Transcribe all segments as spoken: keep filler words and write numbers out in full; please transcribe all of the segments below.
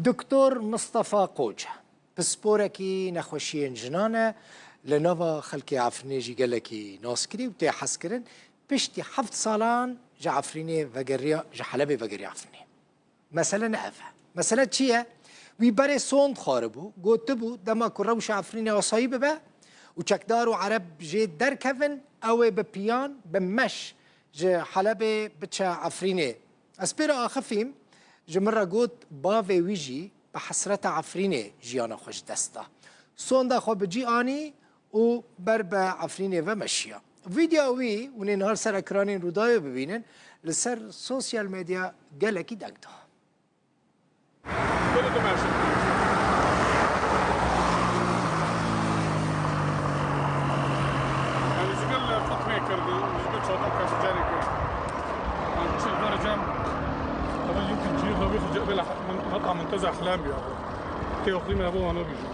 Doktor Mistefa Qoc, pisporekî nexweşiyên jinan e, li nava xelkê Efrînê jî gelekî naskirî û tê hezkirin. Piştî heft salan ji Efrînê vegeriya, ji Helebê vegeriya Efrînê. Mesele ne ev e. Mesele çi ye? Wî berê sond xwaribû, gotibû, dema ku rewşa Efrînê asayî bibe û çekdar û ereb jê derkevin, ew ê bi piyan, bi meş ji Helebê biçe Efrînê. Ez pê re axifîm, ji min re got, bavê wî jî bi hesreta Efrînê jiyana xwe ji dest da. Sonda xwe bi cî anî û ber bi Efrînê ve meşiya. Vîdyoya wî hûn ê niha li ser ekranên Rûdawê bibînin, li ser sosyal medya gelekî deng da. Böyle de meşhur. Yani, ji gel Fatmê kir, ji gel çatal kaşicarê kir. Yani, çi derece, ama yumkin cihir da wî xwe bela meta minteza ahlam ya. Tê oxlî me bo wana bîjim.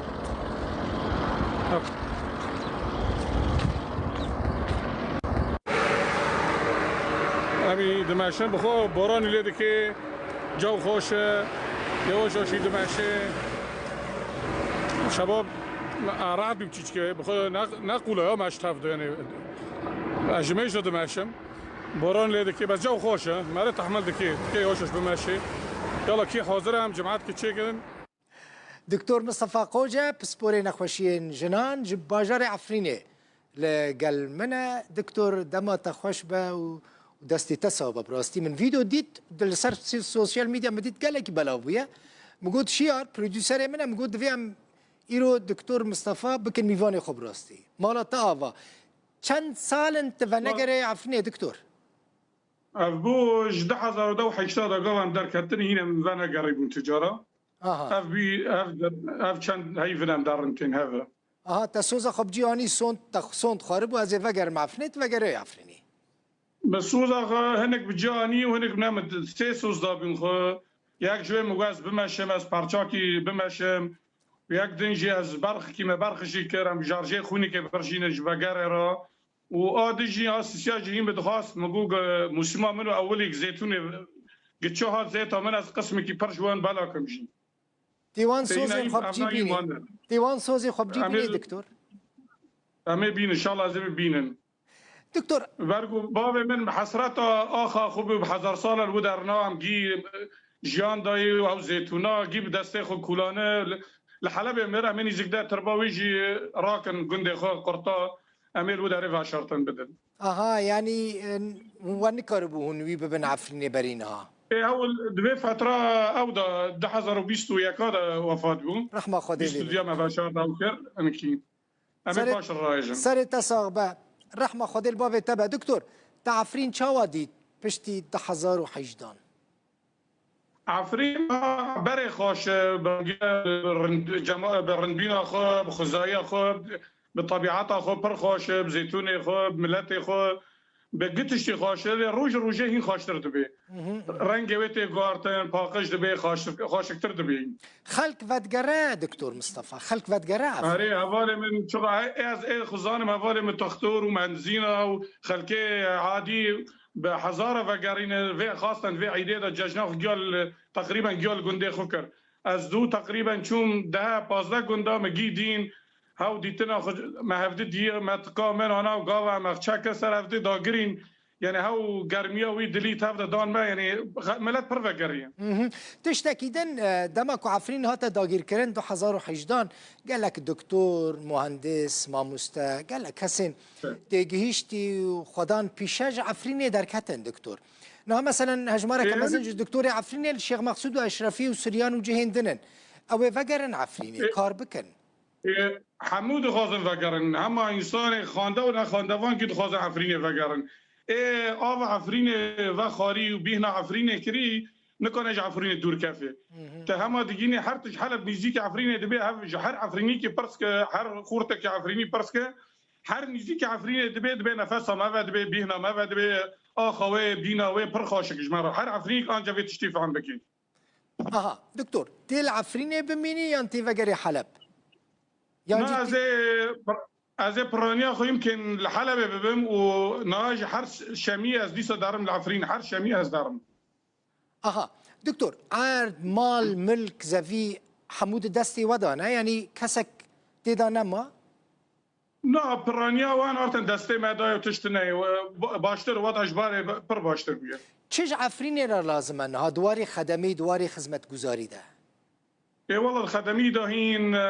Em ê dimeşin, bi xwe boranî lê dike, caw xweş e, yavaş yavaş dimeşe. Şebab rahat bî çîçke, bi xwe ne, ne qûl e, ya me ji tev de, yani, ez ji mêj de dimeşim. Boran lê dike, bes caw xweş e, mere tehmil dike, dike yavaş yavaş bimeşe. Yala kî hazir e, em cemaat ki çêkin. Doktor Mistefa Qoce, pisporê nexweşiyên jinan ji bajarê Efrînê li gel min e. Doktor, dema te xweş be û destê te sax be. Bi rastî min vîdeo dît, di li ser si-, sosyal medya min dît gelekî belav bûye. Min got, Şiyar, prodûserê min e, min got, divê em îro Doktor Mistefa bikin mîvanê xwe bi rastî. Mala te ava. Çend sal in tu venegerê Efrînê, Doktor? Ev bû ji du hezar û deh û heşta de gava em derketin, hîn em venegerîbûn tu cara. Aha. Ev bî, ev, ev çend heyvin em derin tên hev. Aha, te soza xwe bi cî anî, sond, te sond xwaribû, ez ê vegerim Efrînê, tu vegerê Efrînê. Bi soza xwe hinek bi cî anî û hinek ne min sê soz dabîn xwe. Yek ji wê min got ez bimeşim, ez parçakî bimeşim. Yek din jî ez berxikî me berxişî kir, em jarjê xwînekê birjînin ji vegerê re. Û a din jî a sisiya jî hîn bi dixwast, min got, gi-, mûsima min û ewilî gi zêtûnê, gi çi hat zêta min, ez qismekî pir ji wan bela kim jî. Tê wan Tê sozên yîna xwe bi cî bînî. Tê wan sozên xwe bi cî Em ê bînî, doktor. Em ê bînin, inşallah ez ê bibînin. Doktor. Ver ku bavê min hesreta axa xwe bû, bi hezar sal e li wir derna, em gî jiyan dayê û ew zêtûna, gî bi destê xwe kûlane. Li, li Helebê mir, em ê nîzikde tirba wî jî rakin gundê xwe qurta, em ê li wir derê veşartin bidin. Aha, yanî, e, we nikaribû hûn wî bibin Efrînê berî niha? Ê, ew di vê fetra ew de, du hezar û bîst û yeka de wefat bû. Rehma Xwedê lê be. Bîst û diya me veşart ew kir, hinkî. Em ê Serê, paş re rayêjin. Serê te sax be. Rehma Xwedê li bavê te be. Doktor, te Efrîn çawa dît piştî du hezar û hejdan? Efrîn berê xweş e, bi rind-, cema-, bi rindbîna xwe, bi xwezayiya xwe, bi tebîeta xwe pir xweş e, bi zêtûnê xwe, bi miletê xwe, bi gi tiştê xweş e, lê roj rojê hîn xweştir dibe. Hı hı. Rengê wê tê guhartin, paqij dibe, xweştir, xweşiktir dibe. Xelk vedigere, Doktor Mistefa, xelk vedigere ev. Erê, hevalê min, çiqa ez ê xwe zanim, hevalê min textor û menzîna û xelkê adî bi hezara vegerîne, vê xastan vê îdê de cejna xwe giya li, teqrîben giya li gundê xwe kir. Ez dû teqrîben çûm deh pazdeh gunda me gî dîn, hew dîtina xwe me hevdi diye, me tika me nana û gava me çeke ser hevdi dagirîn. Yani hew germiya wî dilî tev de dan me, yani xe-, milet pir vegeriye. Mhm. Tiştekî din, e, dema ku Efrîn hate dagîrkirin du hezar û hejdan, gelek doktor, muhendis, mamoste, gelek kesên Evet. têgihiştî û xwedan pîşe ji Efrînê derketin, doktor. Niha meselen hejmareke Ê, mezin ji doktorê Efrînê li Şêx Mexsûd û Eşrefî û Siryan û cihên din in. Ew ê vegerin Efrînê, Ê, kar bikin. Ê, hemû dixwazin vegerin. Hema însanê xwende û nexwendevan kî dixwazin Efrînê vegerin. Ê, ava Efrînê vexwarî û bîhna Efrînê kirî, nikane ji Efrînê dûr kefê. Hı hı. Te hema digînî her tişt Heleb nîzîkî Efrînê dibe, hev ji her Efrînîkî pirs ke, her xortekî Efrînî pirs ke, her nîzîkî Efrînê dibe, dibe nefesa me ve dibe, bîhna me ve dibe, axa wê, bîna wê pir xweşik ji me re. Her Efrînîk anca vê tiştî fehm bike. Aha, doktor, tê li Efrînê bimînî yan tê vegerê Heleb? Yan Na, jî ez tê ê, ez ê piraniya xwe yimkin li Helebê bibim û niha jî her şemî ez dîsa derim li Efrîn, her şemî ez derim. Aha, Doktor, erd, mal, milk, zevî hemû di destê we de ne? Yanî kesek tê de nema? Na, piraniya wan artin destê me de ye û tişt neyê. Ba-, baştir, wata ji barê pir baştir bûye. Çi ji Efrînê re lazim e niha di warê xedemî, di warê xizmetguzarî de? Ê wele, xedemî de hîn, e,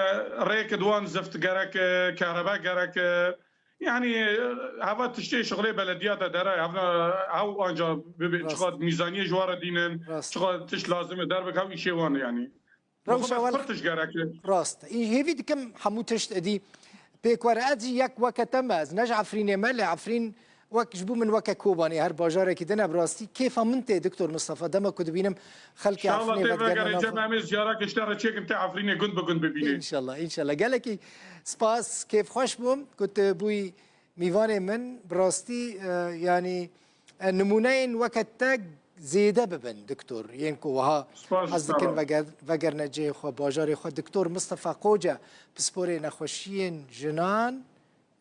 rêk di wan zift gerek e, kerebe gerek e. Yanî, e, heva tiştê şixulê belediya te dere, hevna hew anca bibe, Rast. Çiqas mîzaniyê ji wan re dînin, Rast. Çiqas tişt lazim e derbik hew îşê wan e yanî. Rewşa Muxabes wel pir tişt gerek e. Rast. Î hêvî dikim hemû tişt êdî pêk were. Ez jî yek weke te me, ez ne ji Efrînê me, lê Efrîn wek ji bo min weke Kobanê, her bajarekî din e, bi rastî kêfa min tê, Doktor Mistefa, dema ku dibînim xelkê Efrînê vedigerne nav. Cem, em ê ziyareke ji te re çêkin, tê Efrînê gund bi gund bibînê. Înşallah, înşallah. Gelekî spas, kêfxweş bûm ku tu bûyî mîvanê min. Bi rastî, e, yanî, e, nimûneyên weke te zêde bibin, Doktor, yên ku wiha Spas, hez dikin spas. Veger-, vegerine cihê xwe, bajarê xwe. Doktor Mistefa Qoce, pisporê nexweşiyên jinan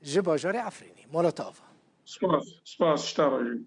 ji bajarê Efrînê. Mala te ava. Spas, spas, ji te re jî.